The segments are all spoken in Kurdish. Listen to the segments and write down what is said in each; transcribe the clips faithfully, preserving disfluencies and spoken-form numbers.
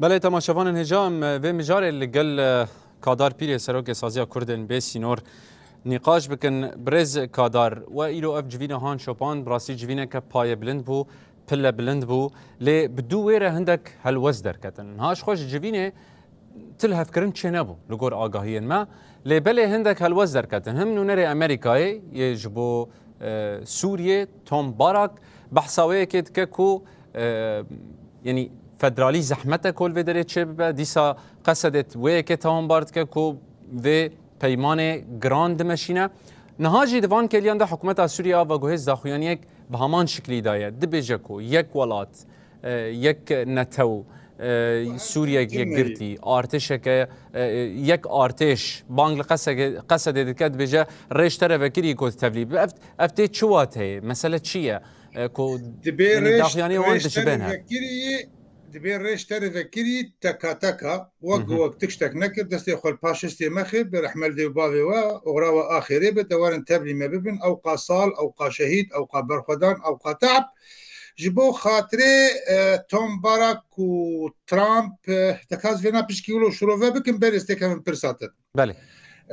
Belê, temaşevanên hêja, em vê mijarê li gel, e, Kadar Pîrê, Serokê Saziya Kurdên Bê Sînor, nîqaş bikin. Birêz Kadar, we îro ev civîna han şopand, bi rastî civîneke payebilind bû, pile bilind bû, lê bi dû wê re hindek helwest derketin. Niha ji xwe ji civînê til hevkirin çênebû li gor agahiyên me. Lê belê hindek helwest derketin. Him nûnerê Amerîkayê yê ji bo, e, Sûriyê, Tom Barak, behsa wê yekê dike ku, e, yanî federalî zehmet e ku li vê derê çêbibe. Dîsa Qesedê wê yekê tawanbar dike ku vê peymanê giran dimeşîne. Niha jî di van kêliyan de hikûmeta Sûriyê a veguhêz daxuyaniyek bi heman şiklî daye. Dibêje ku yek welat, e, yek netew, e, Sûriyek yekgirtî, artêşeke, e, yek artêş, bang li Qesege-, Qesedê dike, dibêje rêş te re vekirî ku tevlî bibe. Ev, ev tê çi wateyê? Mesele çi ye? E, ku, dibê yanî rêş, daxuyaniyê wan rêş te re dişibêne. Vekirî, dibê rêş te re vekirî teka teka, wek, Hı hı. wek tiştek nekir, destê xwe li paş histê mexê, bi rehme li dê û bavê we, oxira we axêrê be, te werin tevlî me bibin, ewqa sal, ewqa şehîd, ewqa berxwedan, ewqa teab. Ji bo xatirê, e, Tom Barak û Trump, e, deka ez vêna pişkî wilo şirove bikim, berê ez têkevim pirsa te. Belê.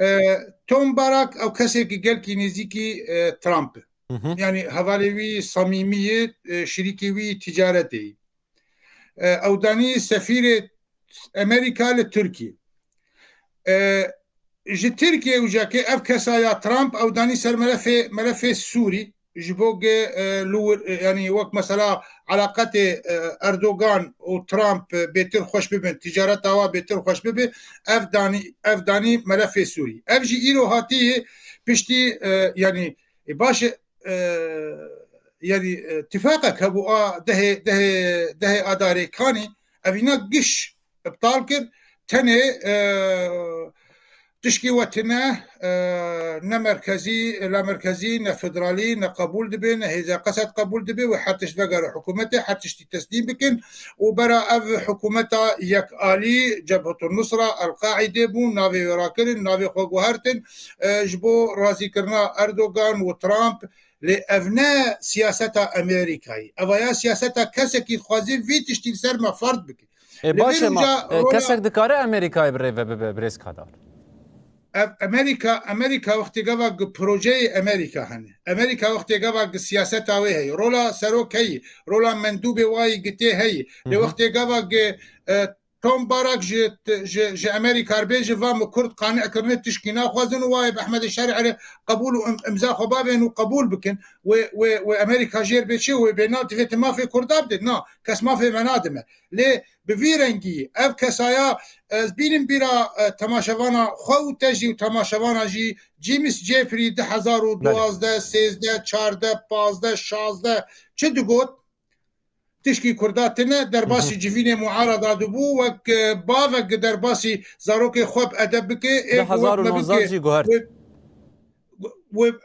E, Tom Barak ew kesekî gelkî nêzîkî, e, Trump e. Hı hı. Yanî hevalê wî samîmî ye, e, şirîkê wî ticaretê ye. E, ew danî sefîrê Amerîka li Tirkiyê. E, ji Tirkiyê û cekê ev kesa ya Trump ew danî ser melefê, melefê Sûrî. Ji bo ge, e, li wir, e, yanî wek mesela elaqetê, e, Erdogan û Trump, e, bêtir xweş bibin, ticareta wa bêtir xweş bibe, ev danî, ev danî melefê Sûrî. Ev jî îro hatiye piştî, e, yanî, e, baş e, e, yanî, e, tifaqek hebû a dehê, dehê, dehê Adarê kanî, evîna giş iptal kir, tenê, e, tişkî we tine, e, ne merkezî, lamerkezî, ne federalî, ne qebûl dibe, ne hêza Qesed qebûl dibe, wê her tişt vegere hikûmetê, her tiştî teslîm bikin û bera ev hikûmeta yekalî, Cebhetu Nusra, El-Qaîdê bûn, navê wê rakirin, navê xwe guhertin, e, ji bo razîkirina Erdogan û Trump, lê ev ne siyaseta Amerîkayê. Eva ya siyaseta kesekî dixwaze vî tiştî li ser me ferd bike. Ê, Li baş vê e, ma, rûca e, rola kesek dikare Amerîkayê bi rê ve bibe, birêz Kadar? Ev Amerîka, Amerîka wextê gava gi projeyê Amerîka hene. Amerîka wextê gava gi siyaseta wê heye. Rola serok heye. Rola mendûbê wayî gi tê heye. Lê Hı hı. wextê gava gi, e, Tom Barak ji, ji, ji Amerîka re bêje va me Kurd qane kirine tişkî naxwazin û wayê bi Ehmedê Şer'ê re qebûl û im-, imza xwe bavên û qebûl bikin. Wê, wê, wê Amerîka jêr bê çi? Wê bê na divê tu mafê Kurda bidê? Na, kes mafê me nadime. Lê bi vî rengî ev kesaya, ez bînim bîra, e, temaşevana xwe û te jî û temaşevana jî James Jeffrey du hezar û duwazdeh, Belê. sêzdeh, çardeh, pazdeh, şazdeh çi digot? Tişkî Kurda tine, derbasî Hı hı. civînê muarada dibû, wek, e, bavek derbasî zarokê xwe bi edeb bike, ê wek me Du hezar û nozdeh bike, jî guhert. wê, wê,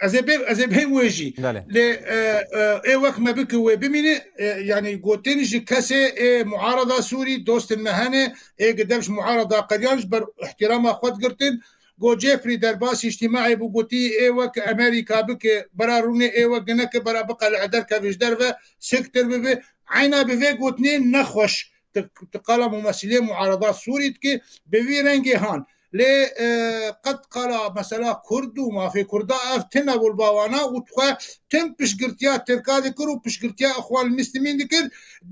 ez ê bê, ez ê bê wê jî. Belê. Lê, e, e, ê wek me bike wê bimîne, e, yanî gotin ji kesê ê muarada Sûrî, dostên me hene, ê gi dev ji muarada qediyan ji ber îhtîrama xwe digirtin, Go Jeffrey derbasî îctîmaê bû, gotî, ê wek Amerîka bike, bera rûnê ê wek neke, bera biqele derkeve ji derve, siktir bibe. Eyna bi vê gotinê nexweş, tu, tu qala mumesîlê muarada Sûrî dike, bi vî rengê han. Lê, e, qet qala mesela Kurd û mafê Kurda ev tine bû li ba wana û dixwe tim piştgirtiya Tirka dikir û piştgirtiya Ixwan Muslimîn dikir,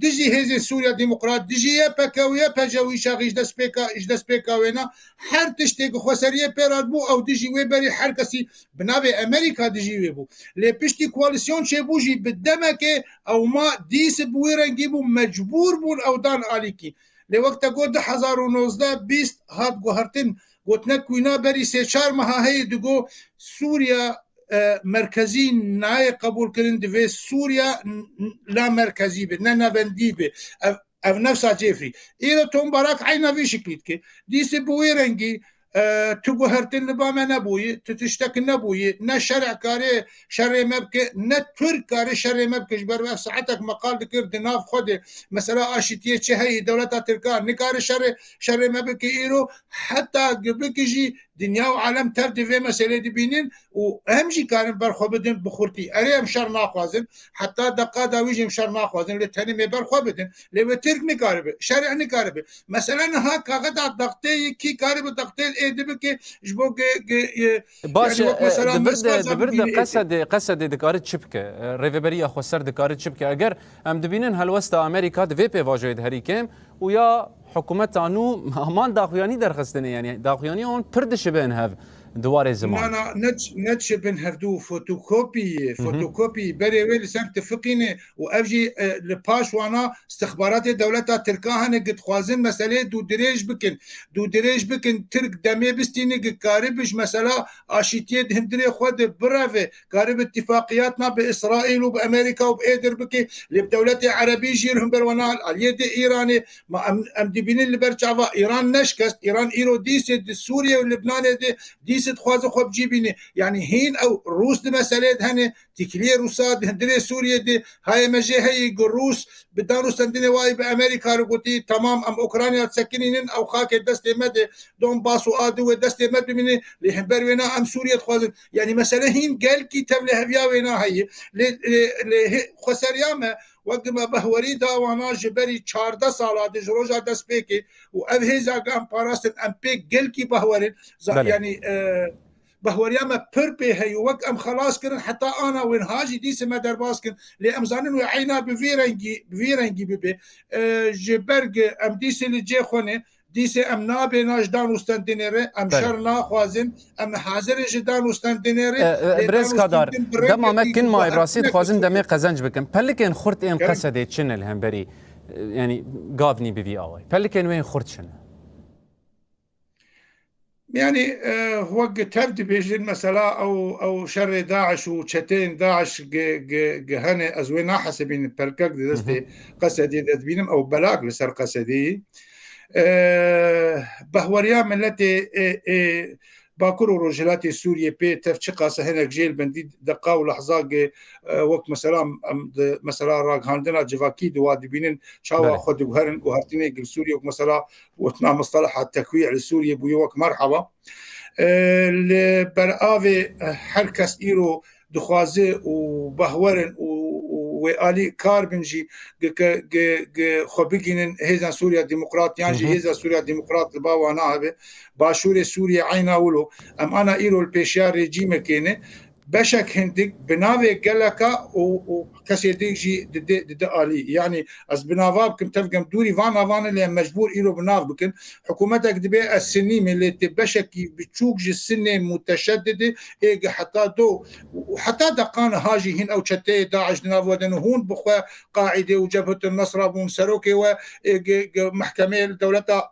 dijî Hêzên Sûriya Demokrat, dijî Y P G û Y P G û îşaxî ji destpêka, ji destpêka wêna her tiştê ku xweseriyê pê re bû, ew dijî wê berî her kesî bi navê Amerîka dijî wê bû. Lê piştî koalîsyon çêbû jî bi demekê ew ma dîs bi wî rengî bû, mecbûr bûn ew dan alîkî. Lê wek te got du hezar û nozdeh bîst hat guhertin, gotinek wîna berî sê çar meha heye digo Sûriya, e, merkezî nayê qebûlkirin, divê Sûriya n-, n-, lamerkezî be, ne navendî be. Ev, ev nefsa Cêfrî. Îro Tom Barak eyna vî şiklî dike. Dîsê bi wê rengî E, tu guhertin li ba me nebûyî, tu tiştek nebûyî. Ne şerê kare şerê me bike, ne Tirk kare şerê me bike. Ji ber ev saetek me qal dikir di nav xwe de. Mesela aşîtiyê çi heyî, dewleta Tirka nikare şerê, şerê me bike îro. Heta bike jî dinya û alem tev di vê meselê dibînin û em jî karin ber xwe bidin bi xurtî. Erê, em şer naxwazin. Heta deqa dawî jî em şer naxwazin. Lê tenê me ber xwe bidin. Lê wê Tirk nikaribe. Şerê nikaribe. Mesela niha kaxeta daxteyê kî karibe daxteyê ê dibike ji bo ge-, ge-, e, Baş yani e, wek mesela di vir de, mesaj di vir de dibîne ê Qesedê, Qesedê dikare çi bike? E, Rêveberiya Xweser dikare çi bike? Eger em dibînin helwesta Amerîka di vê pêvajoyê de herî kêm û ya hikûmeta nû heman daxuyanî derxistine, yani daxuyanî wan pir dişibin hev di warê ziman. Na, na, ne, ne dişibin hevdû, fotokopî ye, Hı hı. fotokopî berê wê li ser tifiqîne û ev jî, e, li paş wana istixbaratê dewleta Tirka hene, gi dixwazin meseleyê dûdirêj bikin. Dûdirêj bikin, Tirk demê bistîne, gi karibe ji mesela aşîtiyê di hundirê xwe de bireve, karibe tifaqiyatna bi Îsraîl û bi Amerîka û bi êdir bike, lê bi dewletê Erebî jî li hember wana aliyê de Îranê, ma em, em dibînin li ber çava Îran neşkest, Îran îro dîsê di Sûriye û Libnanê de dîsê dixwaze xwe bi cî bîne. Yani hîn ew Rûs di meseleyê de hene, tîkiliyê Rûsa di hundirê Sûriyê de, hayê me jê heyî ku Rûs bi dan û stendinê wayî bi Amerîka re gotî, temam, em Ukrayna disekinînin, ew xakê destê me de, Donbas û a du wê destê me bimîne, lê hember wêna em Sûriye dixwazin. Yani mesele hîn gelkî tevlîheviya wêna heye. Lê, lê, lê hê-, xweseriya me, wek me behwerî da wana ji berî çardeh sala de, ji roja destpêkê û ev hêza ge em parastin, em pê gelkî behwerin. Za-, Belê. yani, e, behweriya me pir pê heye û wek em xelas kirin heta ana wên ha jî dîsê me derbas kin. Lê em zanin wê eyna bi vî rengî, bi vî rengî bibe. E, ji ber ge em dîsê li cê xwe ne, dîsê em nabêna ji dan û stendinê re, em Belê. şer naxwazin, em hazir in ji dan û stendinê re, E, e, lê Birêz dan û Kadar, stendin bi dema me rengekî kin ku ma em rastî ne dixwazim demê qezenc bikim. Pelikên xurt ên Kerem. Qesedê çi ne li hemberî, e, yani gavnî bi vî awayî? Pelikên wê yên xurt çi ne? Yani, e, wek tev dibêjin, mesela ew, ew şerê DAIŞ û çeteyên DAIŞ ge-, ge-, ge hene, ez wê nahesibînim pelkek di destê Hı hı. Qesedê de dibînim, ew belag li ser Qesedê. E, behweriya miletê, e, e, Bakur û Rojhilatê Sûriyê pê tev çiqas e, hinek jê li bendî deqa û lehza ge, e, wek mesela em di, mesela ragihandina civakî di wa dibînin, çawa Belê. xwe diguherin, guhertinê gil Sûriyê, wek mesela gotina misteleha tekwî li Sûriyê bûye wek merheba. E, li beravê, e, her kes îro dixwaze û behwer in û, û wê alî kar bin jî gi, gi, gi, gi xwe bigînin hêzên Sûriya Demokrat yan jî Hı hı. hêza Sûriya Demokrat li ba wana hebe. Başûrê Sûriye eyna wilo. Em ana îro li pêşiya rejîmekê ne. Beşek hindik bi navê geleka û, û kesê din jî dide, dide alî. Yani ez bi nava bikim, tevgem dûrî van navan e, lê em mecbûr îro bi nav bikin. Hikûmetek dibe ez sinî me, lê tê beşekî biçûk ji sinê muteşedidi ê gi heta do û heta deqan ha jî hîn ew çeteyê DAIŞ di nav we de ne. Hûn bi xwe Qaîde û Cebhetul Nesra bûn, serokê we ê gi, gi mehkemeyê li dewleta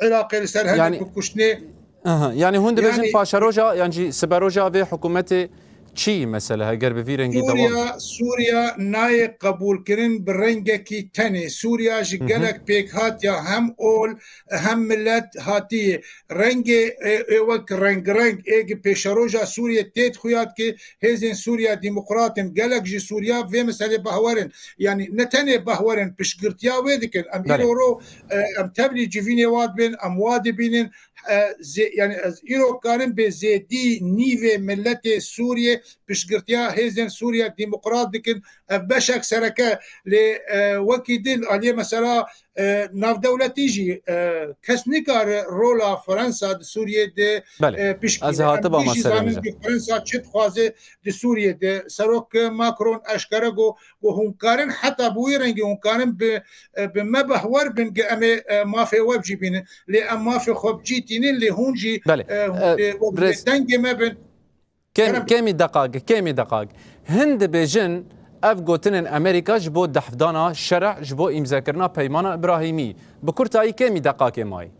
Iraqê li ser hinek Yani bi kuştinê. Aha, yani hûn dibêjin Yani paşeroja yan jî siberoja vê hikûmetê çi mesela, heger bi vî rengî dewam Sûriya, Sûriya nayê qebûlkirin bi rengekî tenê. Sûriya ji Hı hı. gelek pêkhatiya hem ol hem milet hatiye. Rengê ê, ê wek rengreng ê gi pêşeroja Sûriye têt xuya dike, hêzên Sûriya Demokrat in, gelek ji Sûriya vê meselê behwer in. Yani ne tenê behwer in, piştgirtiya wê dikin. Em Belê. îro ro, e, em tevlî civînê wa dibin, em wa dibînin. E, zê-, yani ez îro karim bê zêdî nîvê miletê Sûriye piştgirtiya hêzên Sûriya Demokrat dikin. Ev beşek sereke lê, e, wekî din aliyê mesela, e, navdewletî jî, e, kes nikare rola Fransa di Sûriyê de, Belê. e, pişkîne. Ez Em hatiba vê jî masele zanin mijim. Ku Fransa çi dixwaze di Sûriyê de. Serok Macron eşkere got, got hûn karin heta bi wî rengî hûn karin bi, e, bi me behwer bin, ge em ê, e, mafê we bi cî bînin. Lê em mafê xwe bi cî tînin, lê hûn jî, Belê. e, hûn E, dê, wek Birêz, dengê me bin. Kêm-, Kerem. Kêmî deqag, kêmî deqag. Hin dibêjin ev gotinên Amerîka ji bo dehvdana şereh, ji bo îmzekirina Peymana Îbrahîmî. Bi kurtayî kêmî deqakê mayî.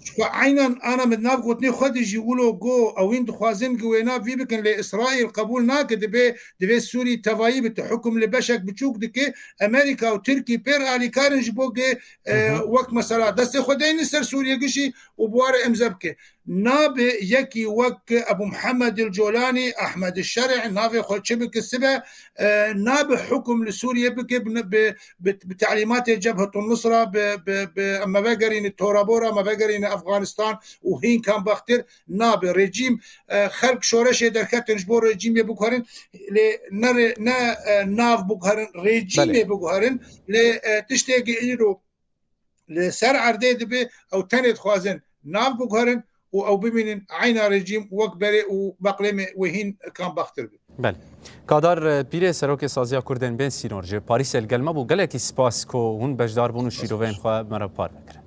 Ji xwe eynan ana min nav gotinê xwe de jî wilo got, ew hîn dixwazin ku wê nav vî bikin, lê Îsraîl qebûl nake, dibe, divê Sûrî tevayî bite. Hukum li beşek biçûk dike, Amerîka û Tirkî pêr alîkar in ji bo ku, e, Hı hı. wek mesela destê xwe deynin ser Sûriyegişî û bi wa re îmze bike. Nabe yekî wek Ebu Muhammed el Colanî, Ahmed Şer'i, navê xwe çi bike sibe, e, nabe hukum li Sûriye bike bi, bi, bi, bi telîmatê Cebhetun Nusra, bi, bi, bi, me vegerîne Tora Bora, me vegerîne Afganistan û hîn kam baxtir nabe. Rejîm, e, xelk şoreşê derketin ji bo rejîmê biguherin, lê ne, rê- ne, e, nav biguherin, rejîmê Belê. biguherin, lê, e, tiştê ku îro li ser erdê dibe, ew tenê dixwazin nav biguherin û ew bimînin eyna rejîm wek berê û beqlêmê wê hîn kam baxtir be. Belê. Kadar, e, Pîrê, Serokê Saziya Kurdên Bên Sînor ji Parîsê li gel me bû. Gelekî spas ku hûn beşdar bûn û şîroveyên xwe me re bi par ve kirin.